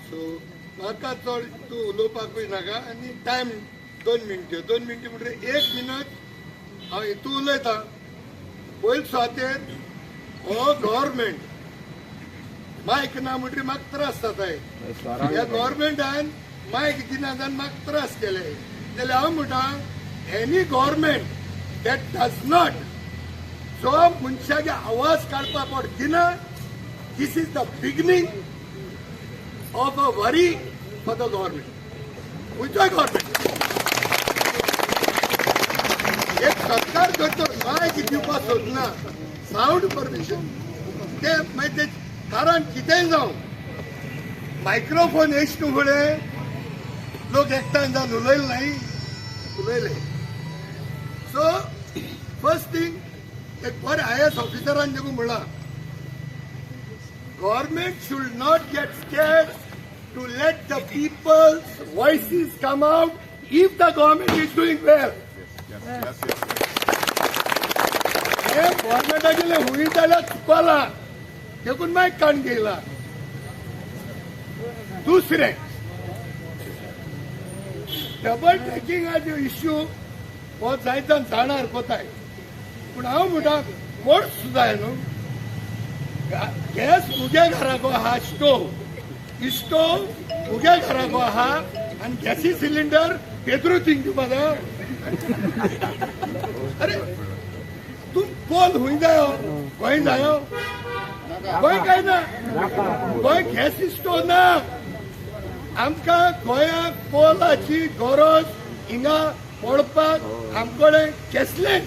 So म्हाका चड तूं उलोवपाकूय नाका आनी टायम 2 मिनटां 2 मिनटां म्हणटकीर 1 मिनट हांव हितू उलयतां. पयले सुवातेर हो गव्हर्मेंट मायक ना म्हणटकीर म्हाका त्रास जाताय. ह्या गव्हर्मेंटान मायक दिना जावन म्हाका त्रास केले. जाल्यार हांव म्हणटा any government that does not जो मनशाचे आवाज काडपाक पोट दिना, this is the beginning of a worry for the government. खंयचोय गव्हर्मेंट एक सरकार जर तर मायक दिवपाक सोदना सावंड परमिशन ते मागीर ते कारण कितेंय जावं मायक्रोफोन येयच न्हू फुडें लोक एकठांय जावन उलयले न्हय उलयले. सो फर्स्ट थिंग एक बरें IAS ऑफिसरान देखून म्हणलां, government should not get scared to let the people's voices come out if the government is doing well. हे गव्हर्मेंटागेले हुंय जाल्यार चुकला देखून मायक काडून घेयला. दुसरें डबल ट्रॅकिंगाचो इश्यू हो जायत जाण जाणार कोताय, पूण हांव म्हणटा कोर्स जाय न्हू. गॅस मुगे घराको आहा, स्टोव स्टोव मुगे घराको आहा आनी गॅसी सिलिंडर पेद्रू थिंग दिवपा जाय. अरे तूं कोल हुंय जायो, गोंय जायो, गोंय काय ना, गोंय गॅस स्टोव ना. आमकां गोंयांत कोलाची गरज हिंगा पडपाक आमकडे केसलें,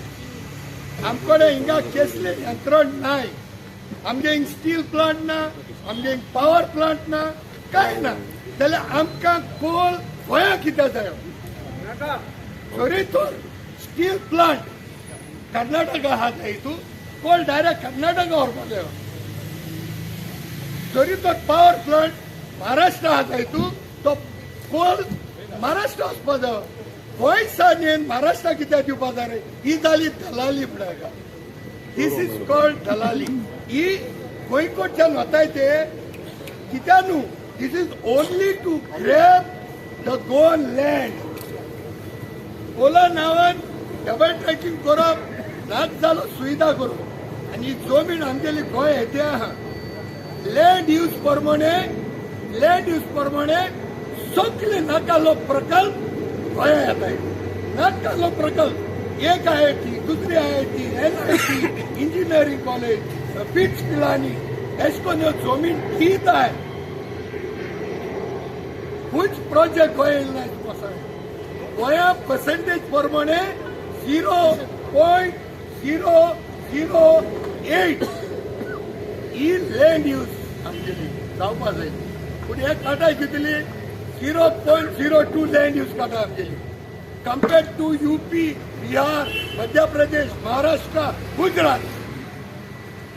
आमकडे हिंगा केसलें यंत्रण नाय. आमगे हिंग स्टील प्लांट ना, आमगे हिंग पावर प्लांट ना, कांय ना. जाल्यार आमकां कोल गोंयांत कित्याक जायो? सरी तर स्टील प्लांट कर्नाटका आहा जाय, तूं कोल डायरेक्ट कर्नाटका व्हरपाक जायो. जरी तर पावर प्लांट महाराष्ट्र आहा जाय, तूं तो कोल महाराष्ट्र वचपा जायो. गोंय सान महाराष्ट्रा कित्याक दिवपा जाय रे? ही जाली दलाली म्हणटा. This is called दलाली. ही गोंयकोटच्यान वताय ते कित्याक न्हू, this is only to grab the Goan land. Cola नांवान डबल ट्रॅकिंग करप नाच जालो सुविधा करप आनी जमीन आमगेली गोंय हेते आहा. लँड यूज प्रमाणे, लँड यूज प्रमाणे सगळे नाकालो प्रकल्प गोंया येताय. नाकालो प्रकल्प, एक IIT, दुसरी IIT, NIT, engineering college, BITS Pilani, अशें करून ह्यो जमीन दीत आहे. खंयच प्रोजेक्ट गोंय येयला ना. गोंया पर्सेंटेज प्रमाणे 0.008 ही लँड यूज आमगेली जावपा जाय. पूण हे काटाय कितली 0.02 लँड यूज काटा आमगेली compared to UP, Bihar, Madhya Pradesh, Maharashtra, Gujarat.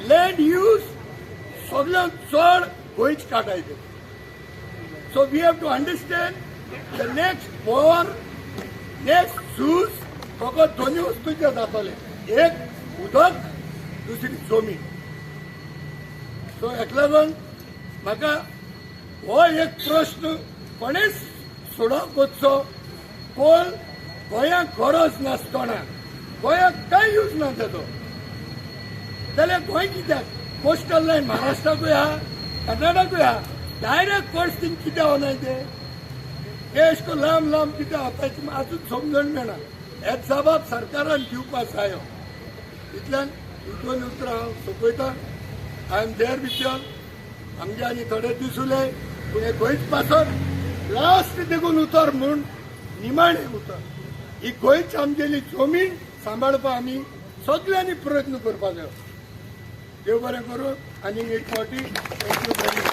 Land use सगळ्यांत चड गोंयच काटाय ते. So we have to understand the next war, next झूज फकत दोन्ही वस्तूंचे जातले, एक उदक, दुसरी जमीन. सो हेका लागून म्हाका हो एक प्रश्न कोणेच सोडोवंक वचचो. कोल गोंयांक गरज नासतना, गोंयांक कांय यूज ना तेजो, जाल्यार गोंय कित्याक? कोस्टल लायन महाराष्ट्राकूय आहा, कर्नाटकूय आहा. डायरेक्ट कोर्स थिंग कित्याक वनाय ते? हे अशें करून लांब लांब कित्याक वताय आजून समजण मेळना. हे जबाब सरकारान दिवपाक जायो. इतल्यान दोन उतरां हांव सोंपयतां. I am there with you. आमगे आनी थोडे दीस उरले, पूण हे गोंयच पासत लास्ट देखून उतर म्हूण निमाणें उतर. ही गोंयची आमगेली जमीन सांबाळपाक आमी सगळ्यांनी प्रयत्न करपाक जायो. देव बरें करूं. आनीक एक फावटी thank you very much.